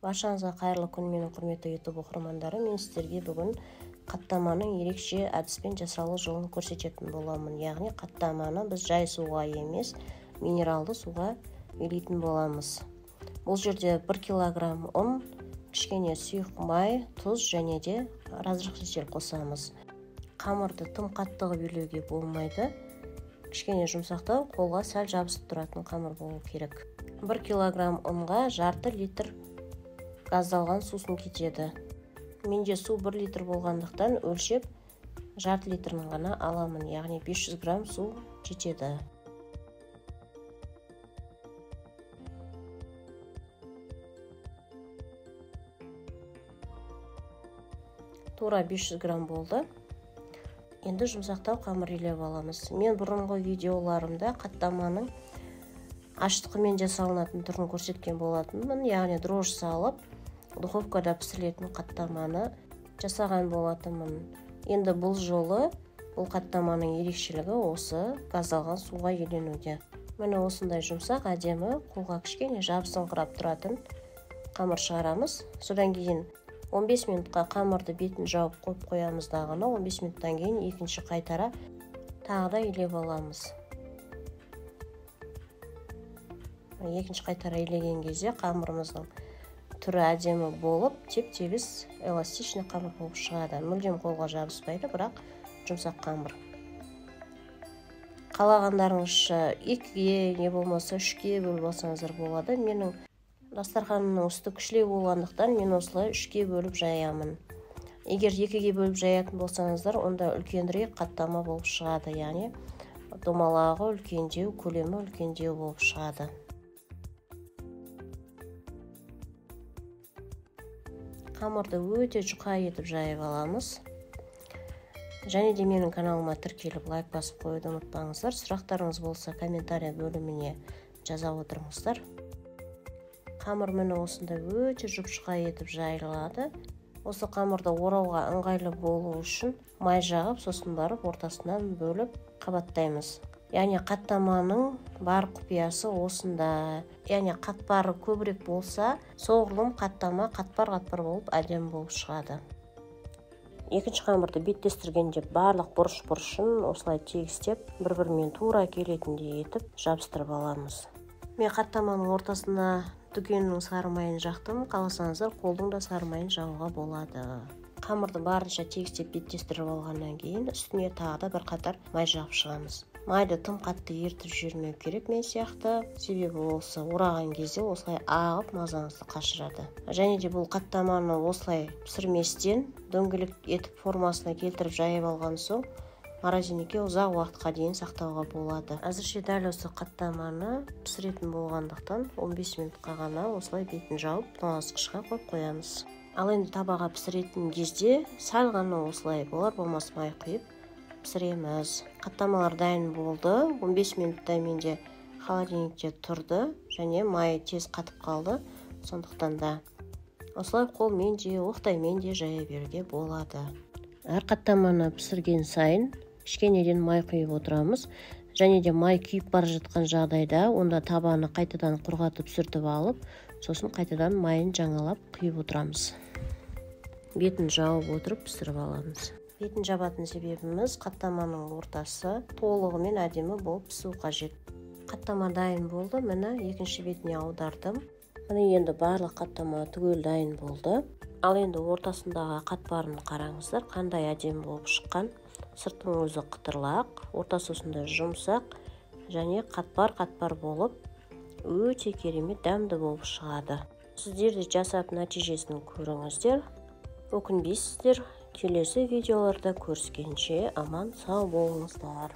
Баршаңызға қайырлы күн, менің құрметті YouTube оқырмандары. Мен сіздерге бүгін қаттаманың ерекше әдіспен жасалу жолын көрсететін боламын. Яғни қаттаманы біз жай суға емес, минералды суға илейтін боламыз. Бұл жерде 1 килограмм ұн, кішкене сұйық май, тұз және де разрыхлитель қосамыз. Қамырды тым қатты қылып илеуге болмайды. Кішкене жұмсақтау, қолға сәл жабысып тұратын қамыр болу керек. 1 килограмм ұнға жарты литр газдалған сусын кетеді. Менде су 1 литр болғандықтан өлшеп жарты литрін ғана аламын, яғни 500 грамм су жетеді. Тура 500 грамм болды. Енді жұмсақтау қамыр илеп аламыз. Мен бұрынғы видеоларымда қаттаманың ашытқымен жасалынатын түрін көрсеткен болатынмын. Яғни дрожж салып, духовкада пісірілетін қаттаманы жасаған болатынмын. Енді бұл жолы бұл қаттаманың ерекшелігі осы газдалған суға еленуде. Міне осындай жұмсақ, әдемі, қолға кішкене жабысыңқырап тұратын қамыр шығарамыз. Содан кейін 15 минутқа қамырды бетін жауып қойып қоямыз дағыны. 15 минуттан кейін екінші қайтара тағы да илеп аламыз. Екінші қайтара илеген кезде қамырымыздың түрі әдемі болып, теп-тегіс эластичный қамыр болып шығады. Мүлдем қолға жабыспайды, бірақ жұмсақ қамыр. Қалағандарыңызша 2-ге, не болмаса 3-ге бөліп алсаңыздар болады. Менің дастарханымның үсті кішілеу болғандықтан мен осылай 3-ге бөліп жаямын. Егер 2-ге бөліп жаятын болсаңыздар, онда үлкенірек қаттама болып шығады, яғни домалағы үлкендеу, көлемі үлкендеу болып шығады. Қамырды өте жұқа етіп жайып аламыз. Және де менің каналыма тіркеліп лайк басып қоюды ұмытпаңыздар. Сұрақтарыңыз болса комментария бөліміне жаза отырыңыздар. Қамыр міне осындай өте жұп-жұқа етіп жайылады. Осы қамырды орауға ыңғайлы болу үшін май жағып, сосын барып ортасынан бөліп қабаттаймыз. Яғни қаттаманың бар құпиясы осында. Яғни қатпары көбірек болса, соғұрлым қаттама қатпар-қатпар болып әдемі болып шығады. Екінші қамырды беттестіргенде барлық бұрыш-бұрышын осылай тегістеп, бір-бірімен тура келетіндей етіп жабыстырып аламыз. Мен қаттаманың ортасына дүкеннің сары майын жақтым. Қаласаңыздар қолдың да сары майын жағуға болады. Қамырды барынша тегістеп беттестіріп алғаннан кейін үстіне тағы да бір қатар май жағып шығамыз. Майды тым қатты ерітіп жібермеу керек мен сияқты, себебі осы ораған кезде осылай ағып мазаңызды қашырады. Және де бұл қаттаманы осылай пісірместен дөңгелек етіп формасына келтіріп жайып алған соң морозильникке ұзақ уақытқа дейін сақтауға болады. Әзірше дәл осы қаттаманы пісіретін болғандықтан 15 минутқа ғана осылай бетін жауып тоңазытқышқа қойып қоямыз. Ал енді табаға пісіретін кезде сәл ғана осылай болар болмас май құйып пісіреміз. Қаттамалар дайын болды. 15 минуттай менде холодильникте тұрды және май тез қатып қалды. Сондықтан да осылай қолмен де, оқтаймен де жая беруге болады. Әр қаттаманы пісірген сайын кішкенеден май құйып отырамыз. Және де май күйіп бара жатқан жағдайда онда табаны қайтадан құрғатып сүртіп алып, сосын қайтадан майын жаңалап құйып отырамыз. Бетін жауып отырып пісіріп аламыз. Бетін жабатын себебіміз қаттаманың ортасы толығымен әдемі болып пісу қажет. Қаттама дайын болды. Міне екінші бетіне аудардым. Міне енді барлық қаттама түгел дайын болды. Ал енді ортасындағы қатпарын қараңыздар, қандай әдемі болып шыққан. Сыртының өзі қытырлақ, ортасы осындай жұмсақ және қатпар-қатпар болып өте керемет дәмді болып шығады. Сіздер де жасап нәтижесін көріңіздер, өкінбейсіздер. Келесі видеоларда көріскенше аман сау болыңыздар.